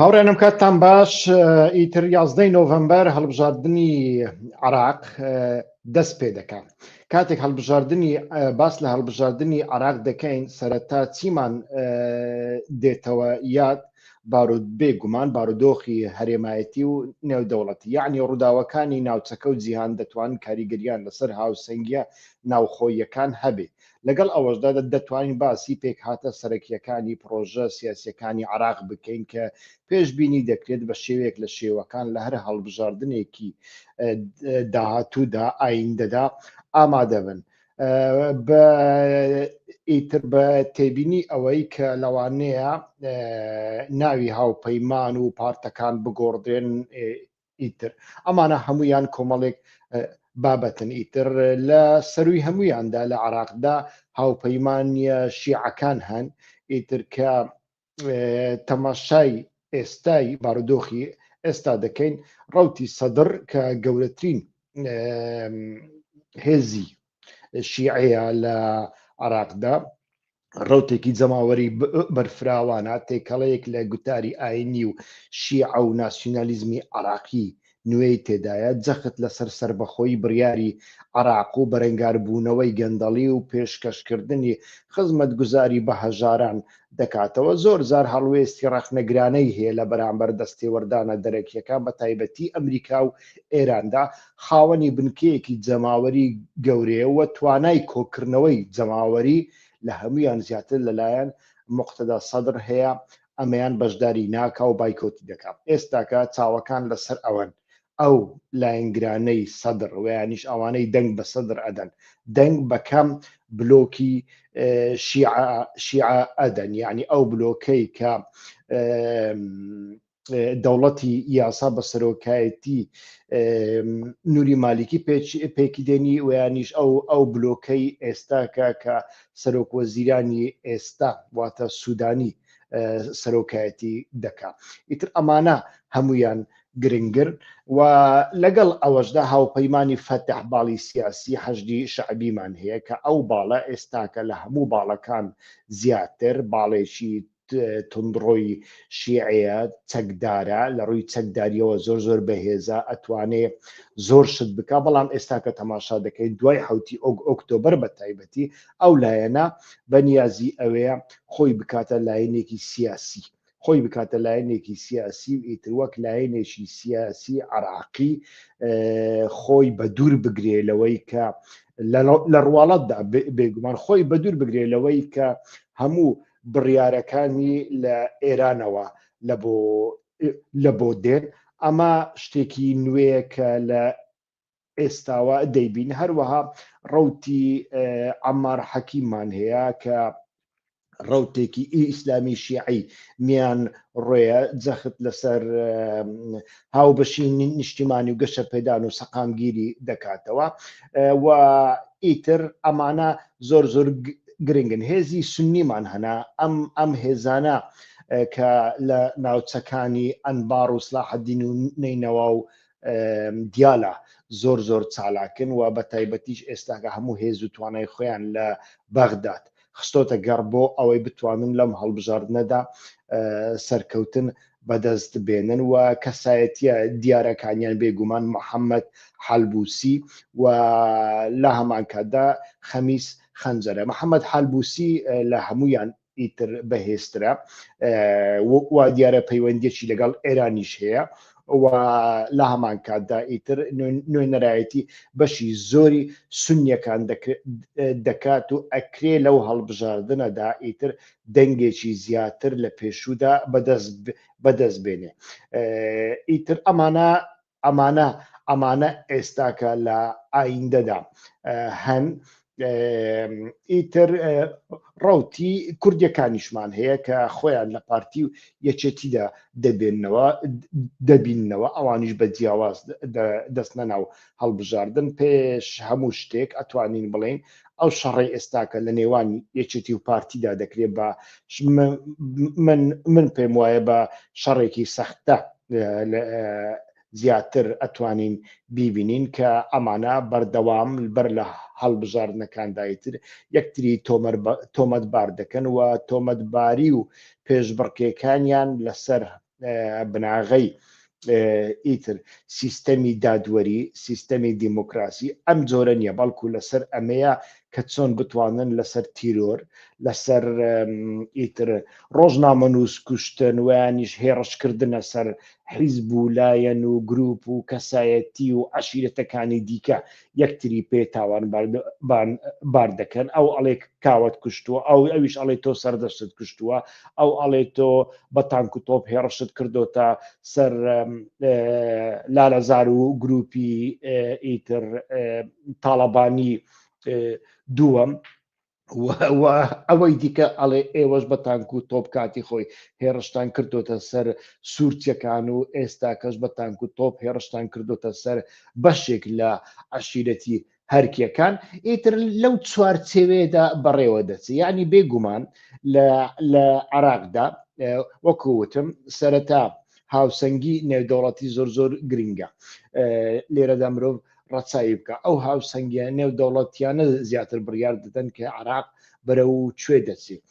هاوڕێنم کاتتان باش ئیتر یازدەی نۆڤەمبەر هەڵبژاردنی عراق دەست پێ دەکات کاتێک هەڵبژاردنی باس لە هەڵبژاردنی عراق دەکەین سەرەتا چیمان دێتەوە یاد بارود بێگومان بارودۆخی هەرێمایەتی و نێودەوڵەتی یعنی ڕووداوەکانی ناوچەکە و جیهان دەتوان کاریگەریان لەسەر هاوسەنگیە ناوخۆیەکان هەبێت لەگەڵ ئەوەشدا دەتوانین باسی پێکهاتە سەرەکییەکانی پڕۆژە سیاسییەکانی عێراق بکەین کە پێشبینی دەکرێت بە شێوەیەک لە شێوەکان لە هەر هەڵبژاردنێکی داهاتوودا، ئایندەدا، ئامادەبن. بە ئیتر بە تێبینی ئەوەی کە لەوانەیە ناوی هاوپەیمان و پارتەکان بگۆڕدرێن، ئیتر ئەمانە هەمویان کۆمەڵێک بابەتن ئیتر لە سەروی هەمویاندا لە عراقدا هاوپەیمانە شیعەکان هەن ئیتر کە تەماشای ئێستای بارودۆخی ئێستا دەکەین ڕوتی سەدر کە گەورەترین هێزی شیعەیە لە عراقدا ڕەوتێکی جەماوەری بەرفراوانە، تێکەڵەیەک لە گوتاری ئایینی و شیعە و ناسیونالیزمی عێراقی نوێی تێدایە، جەخت لەسەر سەربەخۆیی بڕیاری عێراق و بەرەنگاربوونەوەی گەندەڵی و پێشکەشکردنی خزمەتگوزاری بە هەژاران دەکاتەوە، زۆرجار هەڵوێستی ڕەخنەگرانەی هەیە لە بەرامبەر دەستێوەردانە دەرەکییەکان بەتایبەتی ئەمریکا و ئێراندا، خاوەنی بنکەیەکی جەماوەری گەورەیە و توانای کۆکردنەوەی جەماوەری لە هەموویان زیاتر لەلایەن موقتەدا سەدر هەیە، ئەمەیان بەشداری ناکا و بایکۆتی دەکا. ئێستاکە چاوەکان لەسەر ئەوەن ئەو لایەنگرانەی سەدر ویانیش ئەوانەی دەنگ بە سەدر ئەدەن دەنگ بە کام بلۆکی شیعە شیعە ئەدەن، یعنی ئەو بلۆکەی کە دەوڵەتی یاسا بە سەرۆکایەتی نوری مالیکی پێکی دێنی ویانیش ئەو ئەو بلۆکەی ئێستا کە کە سەرۆک وەزیرانی ئێستا واتە سوودانی سەرۆکایەتی دەکا ئیتر ئەمانە هەمویان گرنگر و لەگەڵ ئەوەشدا هاوپەیمانی فەتح باڵی سیاسی حەشدی شەعبیمان هەیە کە ئەو باڵە ئێستاکە لە هەموو باڵەکان زیاتر باڵێکی توندڕۆی شیعەیە چەکدارە لە ڕووی چەکداریەوە زۆر زۆر بەهێزە ئەتوانێ زۆر شت بکە بەڵام ئێستا کە تەماشا دەکەین دوای حوتی ئۆگ ئۆکتۆبەر بە تایبەتی ئەو لایەنە بە نیازی ئەوەیە خۆی بکاتە لایەنێکی سیاسی خۆی بکاتە لایەنێکی سیاسی و ئیتر وەک لایەنێکی سیاسی عراقی خۆی بە دوور بگرێ لەوەی کە لە ڕواڵەتدا بێگومان خۆی بە دوور بگرێ لەوەی کە هەموو بڕیارەکانی لە ئێرانەوە لە بۆ لە بۆ دێن ئەمە شتێکی نوێیە کە لە ئێستاوە دەیبین هەروەها ڕوتی عەمار حەکیممان هەیە کە ڕوتێکی ئیسلامی شیعی میان ڕێیە جەخت لەسەر هاوبەشی نیشتیمانی و گەشە پێدان و سەقامگیری دەکاتەوە و ئیتر ئەمانە زۆر زۆر گرنگن هێزی سنیمان هەنا ئەم ئەم هێزانە کە لە ناوچەکانی ئەنبار و سلاحەدین و نەینەوا و دیالە زۆر زۆر چالاکن و بە تایبەتیش ئێستاکە هەموو هێز و توانای خۆیان لە بەغداد خستۆتە گەڕ بۆ ئەوەی بتوانن لەم هەڵبژاردنەدا سەرکەوتن بەدەست بێنن و کەسایەتیە دیارەکانیان بێگومان محەممەد حەلبوسی و لە هەمان کاتدا خەمیس خەنجەرە. محەممەد حەلبوسی لە هەمویان ئیتر بەهێزترە و دیارە پەیوەندیەکی لەگەڵ ئێرانیش هەیە و لە هەمان کاتدا ئیتر نوێنەرایەتی بەشی زۆری سونیەکان دەکات و ئەکرێ لەو هەڵبژاردنەدا ئیتر دەنگێکی زیاتر لە پێشوودا بەدەست بێنێ ئیتر ئەمانە ئەمانە ئەمانە ئێستاکە لە ئایندەدا هەن ئیتر ڕوتی کوردیەکانیشمان هەیە کە خۆیان لە پارتی و یەکێتیدا دەبێنەوە دەبینەوە ئەوانیش بە جیاواز دەستنە ناو هەڵبژاردن پێش هەموو شتێک ئەتوانین بڵین ئەو شەڕەی ئێستاکە لە نێوان یەکێتی و پارتیدا دەکرێت بە من من پێم وایە بە شەڕێکی سەختە زیاتر ئەتوانین بیبینین کە ئەمانە بەردەوام بەر لە هەڵبژاردنەکاندایتر یەکتری تۆمەتبار دەکەن و تۆمەتباری و پێشبڕکێکانیان لەسەر. بناغەی ئیتر سیستەمی دادوەری، سیستەمی دیموکراسی ئەم جۆرە نییە، بەڵکو لەسەر ئەمەیە کە چۆن بتوانن لەسەر تیرۆر، لەسەر ئیتر ڕۆژنامەنووس کوشتن ویانیش هێڕشکردنە سەر حیزب و لایەن و گروپ و کەسایەتی و عەشیرەتەکانی دیکە یەکتری پێ تاوان بار دەکەن. ئەو ئەڵێ کاوەت کوشتووە، ئەو ئەویش ئەڵێ تۆ سەردەشتت کوشتووە، ئەو ئەڵێ تۆ بە تانک و تۆپ هێڕشت کردۆتە سەر لالەزار و گروپی ئیتر تاڵەبانی دووەم. و ئەوەی دیکە ئەڵێ ئێوەش بە تانک و تۆپ کاتی خۆی هێڕشتان کردۆتە سەر سوورچەکان و ئێستاکەش بە تانک و تۆپ هێڕشتان کردۆتە سەر بەشێک لە عەشیرەتی هەرکیەکان. ئیتر لەو چوارچێوەیەدا بەڕێوە دەچێت. یعنی بێگومان لە عێراقدا وەکو وتم سەرەتا هاوسەنگی نێودەوڵەتی زۆر زۆر گرنگە. لێرەدا مرۆڤ ڕەچاوی بکە ئەو هاوسەنگیە نێودەوڵەتیانە زیاتر بڕیار دەدەن کە عراق بەرەو کوێ دەچێت.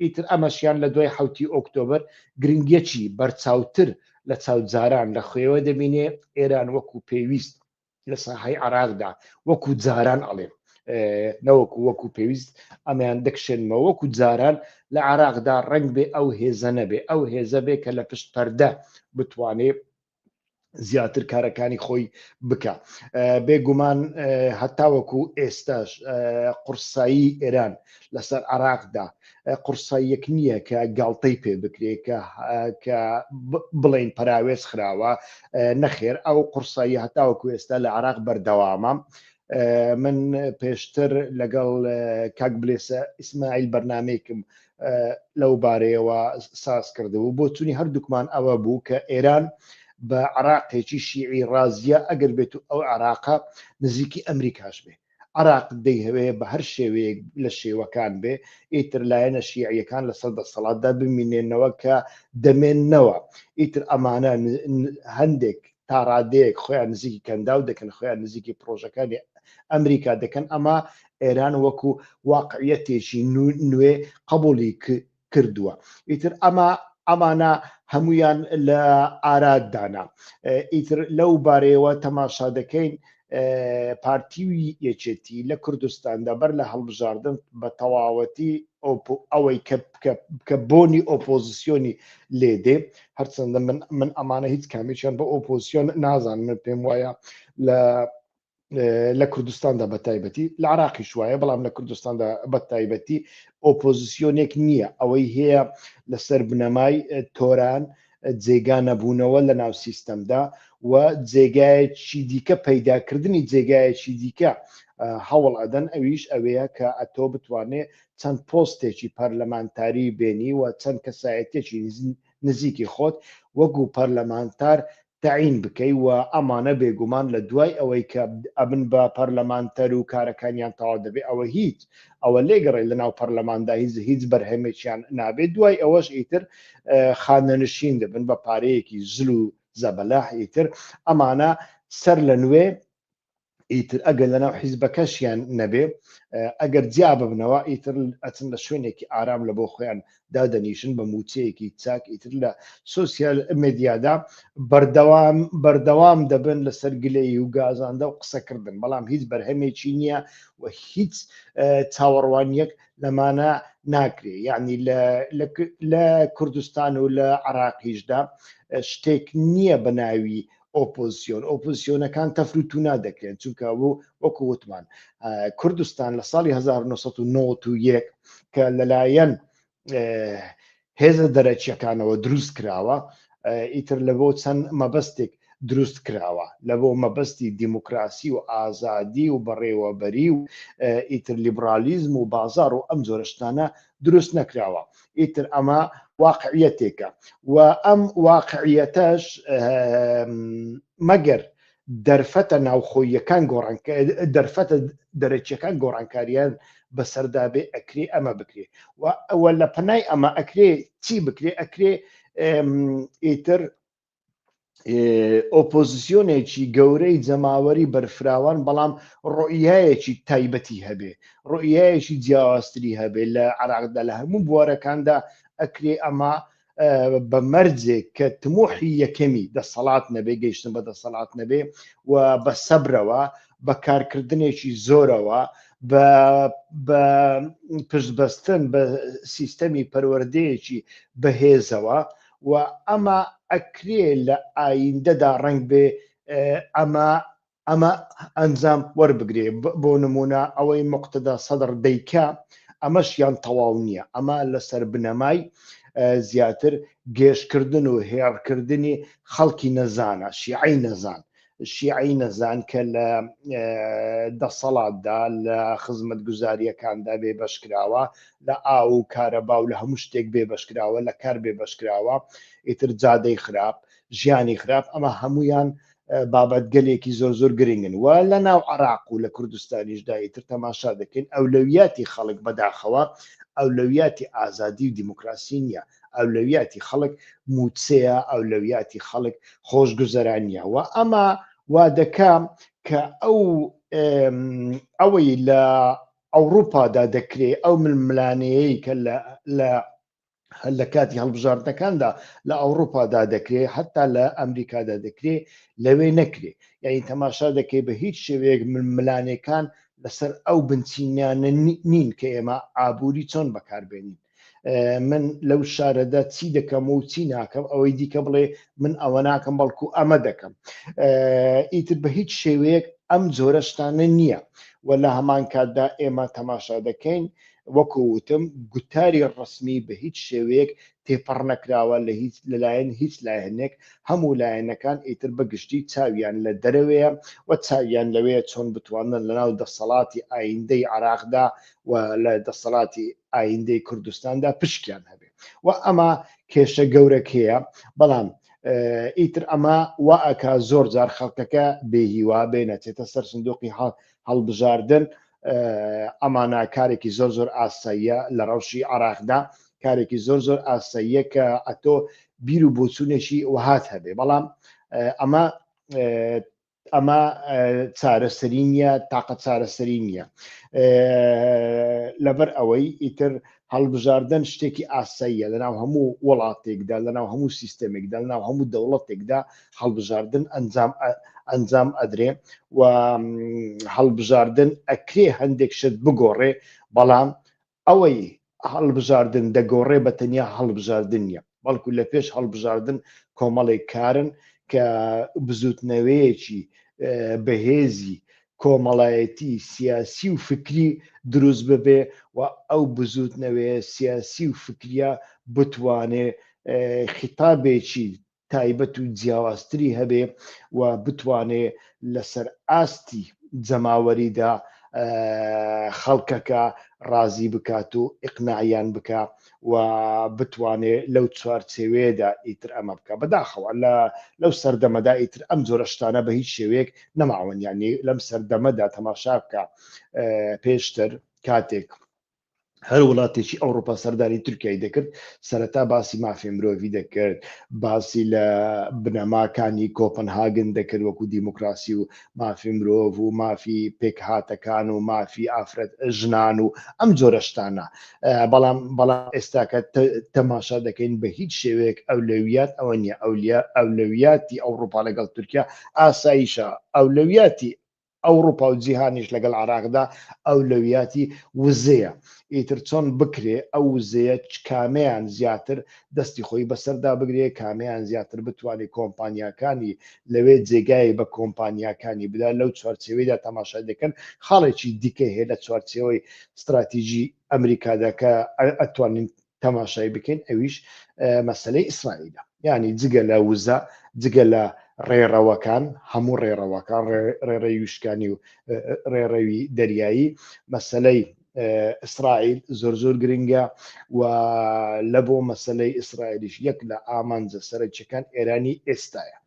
ئیتر ئەمەشیان لە دوای حوتی ئۆکتۆبەر گرنگیەکی بەرچاوتر لە چاو جاران لە خوێوە دەبینێ. ئێران وەکو پێویست لە ساحەی عراقدا وەکو جاران ئەڵێم نەوەکو وەکو پێویست ئەمەیان دەکشێنمەوە، وەکو جاران لە عراقدا ڕەنگ بێ ئەو هێزە نەبێ، ئەو هێزە بێ کە لە پشت پەردە بتوانێ زیاتر کارەکانی خۆی بکە. بێگومان هەتاوەکو ئێستاش قورسایی ئێران لەسەر عراقدا قورساییەک نییە کە گاڵتەی پێ بکرێ، کە بڵین پەراوێز خراوە. نەخێر، ئەو قورسایی هەتاوەکو ئێستا لە عراق بەردەوامە. من پێشتر لەگەڵ کاک بلێسە ئیسماعیل بەرنمەیەکم لەو بارەیەوە ساز کردبوو. بۆچوونی هەردووکمان ئەوە بوو کە ئێران بە عراقێکی شیعی ڕازیە ئەگەر بێت و ئەو عراقە نزیکی ئەمریکاش بێ. عراق دەیهەوێ بە هەر شێوەیەک لە شێوەکان بێ ئیتر لایەنە شیعیەکان لەسەر دەسەڵاتدا بمینێنەوە کە دەمێننەوە. ئیتر ئەمانە هەندێک تا ڕادەیەک خۆیان نزیکی کەنداو دەکەن، خۆیان نزیکی پرۆژەکانی ئەمریکا دەکەن، ئەما ئێران وەکو واقعیەتێکی نوێ قبولی کردووە. ئیتر ئەمە ئەمانە هەمویان لە ئاراددانە. ئیتر لەو بارەیەوە تەماشا دەکەین پارتی و یەکێتی لە کوردستاندا بەر لە هەڵبژاردن بە تەواوەتی ئەوەی کە بۆنی ئۆپۆزیسیۆنی لێدێ، هەرچەندە من من ئەمانە هیچ کامێکیان بە ئۆپۆزیسیۆن نازان، من پێم وایە لە لە کوردستاندا بە تایبەتی، لە عراقیش وایە بەڵام لە کوردستاندا بە تایبەتی ئۆپۆزیسیۆنێک نییە. ئەوەی هەیە لەسەر بنەمای تۆران جێگا نەبوونەوە لە ناو سیستەمدا و جێگایەکی دیکە پەیداکردنی جێگایەکی دیکە هەوڵ ئەدەن، ئەویش ئەوەیە کە ئەتۆ بتوانێ چەند پۆستێکی پەرلەمانتاری بێنی و چەند کەسایەتێکی نزیکی خۆت وەکو پەرلەمانتار تەعین بکەی و ئەمانە بێگومان لە دوای ئەوەی کە ئەبن بە پەرلەمانتەر و کارەکانیان تەواو دەبێ ئەوە هیچ ئەوە لێگەڕێ لە ناو پەرلەماندا هیچ هیچ بەرهەمێکیان نابێت، دوای ئەوەش ئیتر خانەنشین دەبن بە پارەیەکی زل و زەبەلاح. ئیتر ئەمانە سەر لە نوێ ئیتر ئەگەر لەناو حیزبەکەشیان نەبێ، ئەگەر جیا ببنەوە، ئیتر ئەچن لە شوێنێکی ئارام لە بۆ خۆیان دادەنیشن بە موچەیەکی چاک، ئیتر لە سۆسیال مێدیادا بەردەوام بەردەوام دەبن لەسەر گلەیی و گازاندە و قسەکردن، بەڵام هیچ بەرهەمێکی نییە و هیچ چاوەڕوانیەک لەمانە ناکرێ. یعنی لە کوردستان و لە عراقیشدا شتێک نییە بە ناوی ئۆپۆزسیۆن، ئۆپۆزسیۆنەکان تەفروتونا دەکرێن، چونکە وەکو وتمان کوردستان لە ساڵی 1991 کە لەلایەن هێزە دەرەکیەکانەوە دروست کراوە، ئیتر لە بۆ چەند مەبەستێک دروست کراوە، لە بۆ مەبەستی دیموکراسی و ئازادی و بەڕێوەبەری و ئیتر لیبرالیزم و بازار و ئەم جۆرە شتانە دروست نەکراوە. ئیتر ئەمە واقعیەتێکە و ئەم واقعیەتەش مەگەر دەرفەتە ناوخۆییەکان گۆڕان دەرفەتە دەرەکیەکان گۆڕانکاریان بەسەردا بێ ئەکرێ ئەمە بکرێ و ئەوە لە پەنای ئەمە ئەکرێ چی بکرێ؟ ئەکرێ ئیتر ئۆپۆزیسیۆنێکی گەورەی جەماوەری بەرفراوان بەڵام ڕۆیایەکی تایبەتی هەبێ، ڕۆیایەکی جیاوازتری هەبێ لە عراقدا لە هەموو بوارەکاندا ئەکرێ ئەمە. بە مەرجێک کە تموحی یەکەمی دەسەڵات نەبێ، گەیشتن بە دەسەڵات نەبێ و بە سەبرەوە، بە کارکردنێکی زۆرەوە، بە بە پشتبەستن بە سیستەمی پەروەردەیەکی بەهێزەوە و ئەمە ئەکرێ لە ئایندەدا ڕەنگ بێ ئەمە ئەمە ئەنجام وەربگرێ. بۆ نمونە ئەوەی موقتەدا سەدڕ دەیکا ئەمەشیان تەواو نییە، ئەمە لەسەر بنەمای زیاتر گێژکردن و هێڕکردنی خەڵکی نەزانە، شیعەی نەزان، شیعەی نەزان کە لە دەسەڵاتدا لە خزمەتگوزارییەکاندا بێبەشکراوە، لە ئاو و کارەبا و لە هەموو شتێک بێبەشکراوە، لە کار بێبەشکراوە، ئیتر جادەی خراپ، ژیانی خراپ، ئەمە هەموویان بابەتگەلێکی زۆر زۆر گرنگن و لە ناو عراق و لە کوردستانیشدا ئیتر تەماشا دەکەین ئەولەویاتی خەڵک بەداخەوە ئەولەویاتی ئازادی و دیموکراسی نییە، ئەولەویاتی خەڵک مووچەیە، ئەولەویاتی خەڵک خۆشگوزەرانییە و ئەمە وا دەکا کە ئەو ئەوەی لە ئەوروپادا دەکرێ ئەو ململانێیەی کە لە لە لە کاتی هەڵبژاردنەکاندا لە ئەوروپادا دەکرێ حتا لە ئەمریکادا دەکرێ لەوێ نەکرێ یعنی تەماشا دەکەی بە هیچ شێوەیەک ململانێکان لەسەر ئەو بنچینانە نین کە ئێمە ئابووری چۆن بەکاربێنین من لەو شارەدا چی دەکەم و چی ناکەم ئەوەی دیکە بڵێ من ئەوە ناکەم بەڵکو ئەمە دەکەم ئیتر بە هیچ شێوەیەک ئەم جۆرە شتانە نییە و لە هەمان کاتدا ئێمە تەماشا دەکەین وەکو وتم گوتاری ڕەسمی بە هیچ شێوەیەک تێپەڕ نەکراوە لە هیچ لەلایەن هیچ لایەنێک، هەموو لایەنەکان ئیتر بە گشتی چاویان لە دەرەوەیە و چاویان لەوەیە چۆن بتوانن لەناو دەسەڵاتی ئایندەی عێراقدا و لە دەسەڵاتی ئایندەی کوردستاندا پشکیان هەبێ و ئەمە کێشە گەورەکەیە، بەڵام ئیتر ئەمە وا ئەکا زۆر جار خەڵکەکە بێهیوا بێ نەچێتە سەر سندوقی هەڵبژاردن ئەمانە کارێکی زۆر زۆر ئاساییە لە ڕەوشی عراقدا کارێکی زۆر زۆر ئاساییە کە ئەتۆ بیر و بۆچوونێکی وەهات هەبێ بەڵام ئەمە ئەمە چارەسەری نییە تاقە چارەسەری نییە لەبەر ئەوەی ئیتر هەڵبژاردن شتێکی ئاساییە لەناو هەموو وڵاتێکدا، لەناو هەموو سیستەمێکدا، لەناو هەموو دەوڵەتێکدا هەڵبژاردن ئەنجام ئەنجام ئەدرێ و هەڵبژاردن ئەکرێ هەندێک شت بگۆڕێ، بەڵام ئەوەی هەڵبژاردن دەگۆڕێ بە تەنیا هەڵبژاردن نییە، بەڵکو لە پێش هەڵبژاردن کۆمەڵێک کارن کە بزوتنەوەیەکی بەهێزی کۆمەڵایەتی، سیاسی و فکری دروست ببێ و ئەو بزوتنەوەیە سیاسی و فکریە بتوانێ خیتابێکی تایبەت و جیاوازتری هەبێ و بتوانێ لەسەر ئاستی جەماوەریدا خەڵکەکە ڕازی بکات و ئیقناعیان بکا و بتوانێ لەو چوارچێوەیەدا ئیتر ئەمە بکا. بەداخەوە لە لەو سەردەمەدا ئیتر ئەم جۆرە شتانە بە هیچ شێوەیەک نەماون، یانی لەم سەردەمەدا تەماشا بکە پێشتر کاتێک هەر وڵاتێکی ئەوروپا سەردانی تورکیای دەکرد سەرەتا باسی مافی مرۆڤی دەکرد باسی لە بنەماکانی کۆپنهاگن دەکرد وەکو دیموکراسی و مافی مرۆڤ و مافی پێکهاتەکان و مافی ئافرەت ژنان و ئەم جۆرە شتانە بەڵام بەڵام ئێستاکە تەماشا دەکەین بە هیچ شێوەیەک ئەولەویات ئەوە نییە ئەولیا ئەولەویاتی ئەوروپا لەگەڵ تورکیا ئاسایشە ئەولەویاتی ئەوڕوپا و جیهانیش لەگەڵ عراقدا ئەولەویاتی وزەیە ئیتر چۆن بکرێ ئەو وزەیە کامەیان زیاتر دەستی خۆی بەسەردا بگرێ کامەیان زیاتر بتوانێت کۆمپانیاکانی لەوێ جێگای بە کۆمپانیاکانی بدا لەو چوارچێوەیدا تەماشای دەکەن خاڵێکی دیکە هەیە لە چوارچێوەی ستراتیژی ئەمریکادا کە ئەتوانین تەماشای بکەین ئەویش مەسلەی ئیسرائیلە یعنی جگە لە وزە جگە لە ڕێڕەوەکان هەموو ڕێڕەوەکان ڕێڕەوی وشکانی و ڕێڕەوی دەریایی مەسلەی ئیسرائیل زۆر زۆر گرنگە و لە بۆ مەسلەی ئیسرائیلیش یەک لە ئامانجە سەرەکیەکان ئێرانی ئێستایە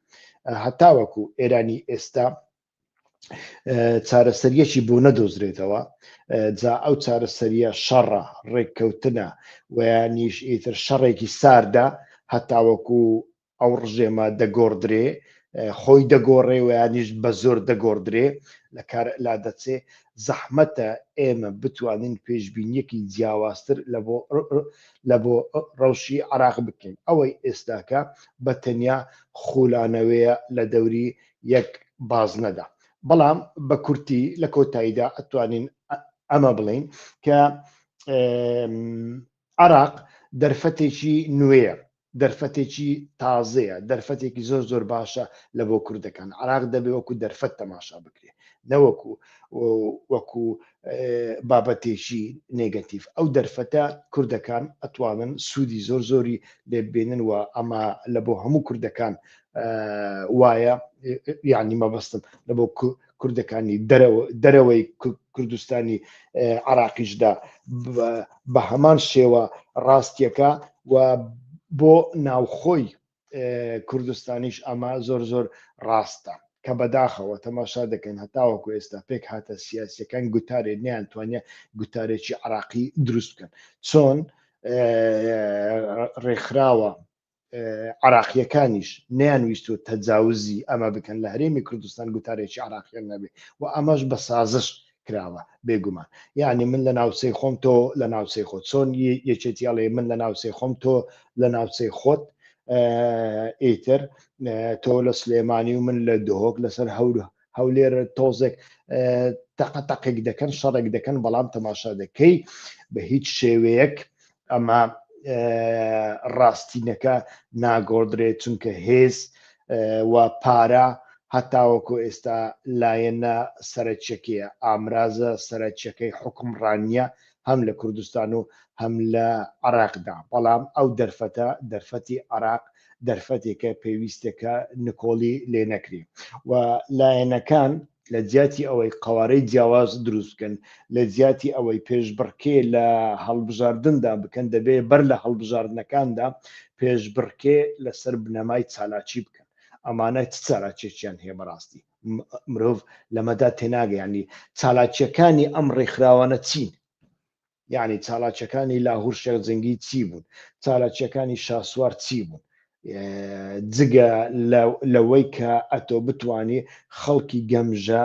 هەتاوەکو ئێرانی ئێستا چارەسەریەکی بۆ نەدۆزرێتەوە جا ئەو چارەسەریە شەڕە ڕێککەوتنە ویانیش ئیتر شەڕێکی ساردە هەتاوەکو ئەو ڕژێمە دەگۆڕدرێ خۆی دەگۆڕێ و یانیش بە زۆر دەگۆڕدرێ لە کار لا دەچێ. زەحمەتە ئێمە بتوانین پێشبینیەکی جیاوازتر لە بۆ لە بۆ ڕەوشی عراق بکەین. ئەوەی ئێستاکە بە تەنیا خولانەوەیە لە دەوری یەک بازنەدا. بەڵام بە کورتی لە کۆتاییدا ئەتوانین ئەمە بڵێین کە عراق دەرفەتێکی نوێیە، دەرفەتێکی تازەیە، دەرفەتێکی زۆر زۆر باشە لە بۆ کوردەکان. عراق دەبێ وەکو دەرفەت تەماشا بکرێ، نەوەکو وەکو بابەتێکی نێگەتیڤ. ئەو دەرفەتە کوردەکان ئەتوانن سوودی زۆر زۆری لێ ببینن و ئەمە لە بۆ هەموو کوردەکان وایە، یعنی مەبەستم لە بۆ کوردەکانی دەرەوەی کوردستانی عراقیشدا بە هەمان شێوە ڕاستیەکە و بۆ ناوخۆی کوردستانیش ئەمە زۆر زۆر ڕاستە کە بەداخەوە تەماشا دەکەن هەتاوەکو ئێستا پێک هاتە سیاسیەکان گوتارێ نیان توانە گوتارێکی عراقی دروست بکەن. چۆن ڕێکخراوە عراقیەکانیش نیان ویستوە تەجاوزی ئەمە بکەن لە هەرێمی کوردستان گوتارێکی عراقیان نەبێ و ئەمەش بە سازش کراوە بێگومان. یعنی من لە ناوچەی خۆم تۆ لە ناوچەی خۆت، چۆن یەکێتی ئەڵێ من لە ناوچەی خۆم تۆ لە ناوچەی خۆت، ئیتر تۆ لە سلێمانی و من لە دهۆک لەسەر هەولێر تۆزێک تەقە تەقێک دەکەن، شەڕێک دەکەن، بەڵام تەماشا دەکەی بە هیچ شێوەیەک ئەمە ڕاستینەکە ناگۆڕدرێت، چونکە هێز و پارە هەتاوەکو ئێستا لایەنە سەرەکیەکەیە، ئامرازە سەرەکیەکەی حوکمڕانیە هەم لە کوردستان و هەم لە عراقدا. بەڵام ئەو دەرفەتە، دەرفەتی عراق دەرفەتێکە پێویستەکە نکۆڵی لێ نەکرێ و لایەنەکان لە جیاتی ئەوەی قەوارەی جیاواز دروست بکەن، لە جیاتی ئەوەی پێشبڕکێ لە هەڵبژاردندا بکەن، دەبێ بەر لە هەڵبژاردنەکاندا پێشبڕکێ لەسەر بنەمای چالاکی بکەن. ئەمانە چ چالاکیەکیان هەیە؟ بەڕاستی مرۆڤ لەمەدا تێناگە، یعنی چالاکیەکانی ئەم ڕێکخراوانە چین؟ یعنی چالاکیەکانی لاهور شێخ جەنگی چی بوون؟ چالاکیەکانی شاسوار چی بوون؟ جگە لەوەی کە ئەتۆ بتانی خەڵکی گەمژە،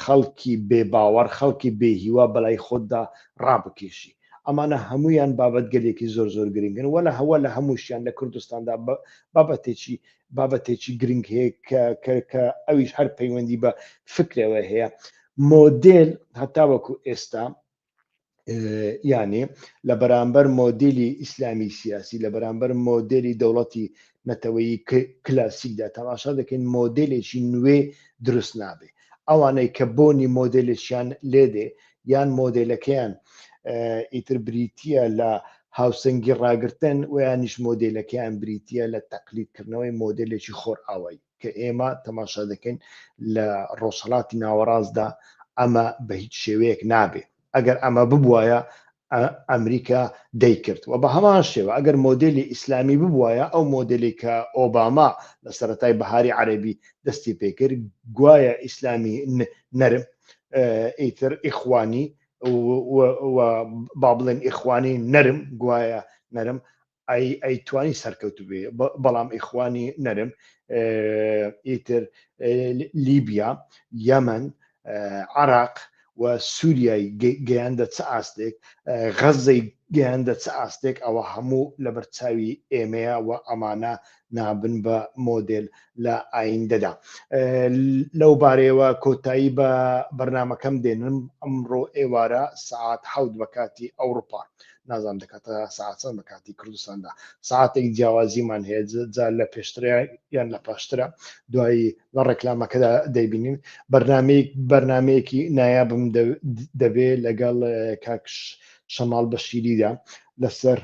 خەڵکی بێباوەڕ، خەڵکی بێهیوا بەلای خۆتدا ڕابکێشی. ئەمانە هەمویان بابەتگەلێکی زۆر زۆر گرنگن وە لە هەوە لە هەمووشیان لە کوردستاندا بابەتێکی گرنگ هەیە کە ئەویش هەر پەیوەندی بە فکرەوە هەیە. مۆدێل هەتاوەکو ئێستا یانێ لە بەرامبەر مۆدێلی ئیسلامی سیاسی، لە بەرامبەر مۆدێلی دەوڵەتی نەتەوەیی کلاسیکدا تەماشا دەکەین مۆدێلێکی نوێ دروست نابێ. ئەوانەی کە بۆنی مۆدێلێکیان لێدێ یان مۆدێلەکەیان ئیتر بریتییە لە هاوسەنگی ڕاگرتن و یانیش مۆدێلەکەیان بریتییە لە تەقلیدکردنەوەی مۆدێلێکی خۆرئاوایی کە ئێمە تەماشا دەکەین لە ڕۆژهەڵاتی ناوەڕاستدا ئەمە بە هیچ شێوەیەک نابێ. ئەگەر ئەمە ببوایە ئەمریکا دەیکرد. و بە هەمان شێوە ئەگەر مۆدێلی ئیسلامی ببوایە، ئەو مۆدێلی کە ئۆباما لە سەرەتای بەهاری عەرەبی دەستی پێکرد، گوایە ئیسلامی نەرم، ئیتر ئیخوانی و با بڵێن ئیخوانی نەرم، گوایە نەرم، ئەیتوانی سەرکەوتو بێ، بەڵام ئیخوانی نەرم ئیتر لیبیا، یەمەن، عراق و سووریای گەیاندە چ ئاستێک، غەزەی گەیاندە چ ئاستێک، ئەوە هەموو لەبەر چاوی ئێمەیە و ئەمانە نابن بە مۆدێل لە ئایندەدا. لەو بارەیەوە کۆتایی بە بەرنمەکەم دێنم. ئەمڕۆ ئێوارە سەعات 7 بە کاتی ئەوروپا، نازانم دەکاتە سەعات چەند بە کاتی کوردستاندا، سەعاتێک جیاوازیمان هەیە، جا لە پێشترە یان لە پاشترە، دوایی لە ڕێکلامەکەدا دەیبینین. بەرنمەیەکی نایابم دەبێ لەگەڵ کاک شەماڵ بەشیریدا لەسەر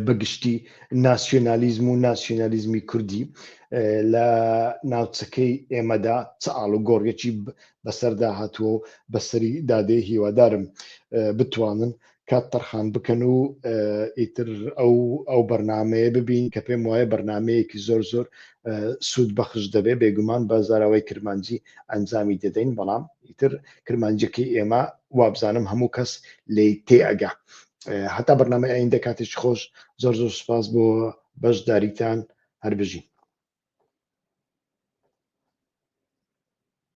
بەگشتی ناسیۆنالیزم و ناسیۆنالیزمی کوردی لە ناوچەکەی ئێمەدا چ ئاڵوگۆڕێکی بەسەردا هاتووە و بەسەری دادێ. هیوادارم بتوانن کات تەرخان بکەن و ئیتر ئەو بەرنمەیە ببین کە پێم وایە بەرنمەیەکی زۆر زۆر سوود بەخش دەبێ. بێگومان بە زاراوەی کرمانجی ئەنجامی دەدەین، بەڵام ئیتر کرمانجەکەی ئێمە وابزانم هەموو کەس لێی تێ ئەگا. هەتا بەرنامەی ئایندە کاتێکی خۆش. زۆر زۆر سوپاس بۆ بەشداریتان. هەر بژین.